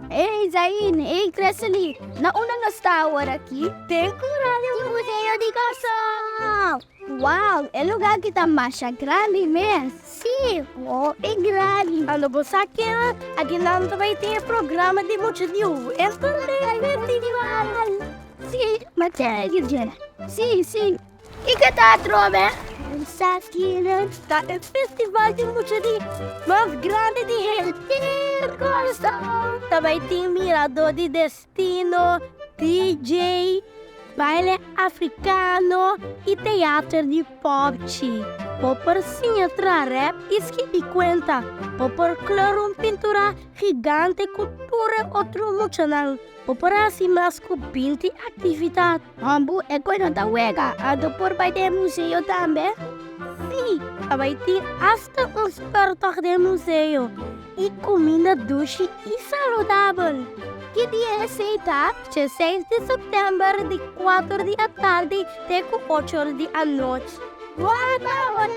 Hey Zain, hey Cresely, na unda nos ta awor aki? Den Kura di Museo di Kòrsou! Wow, e lugá aki ta masha grandi mes! Sí, hopi grandi! Anto bo sa kina? Akinan ta bai tin e programa di mucha di Winter Festival! Sí, ma Sí, sí. Kiko ta atrobe? Sa kina ta e festival di mucha di mas grandi di henter Kòrsou. Ta bai tin miradó di destino, DJ, baile afrikano i teater di pòpchi. Bo por siña traha rèp i skibi kuenta. Bo por kleur un pintura gigante ku tur e otro muchanan. Bo por hasi mas ku 20 aktividat. Hombu, e kos no ta wega. Anto por bai den museo tambe? Sí, ta bai tin asta un speurtocht den museo i kuminda dushi i saludabel. Ki dia esei ta? 16 di sèptèmber di 4 di atardi te ku 8 or di anochi. Wak awor!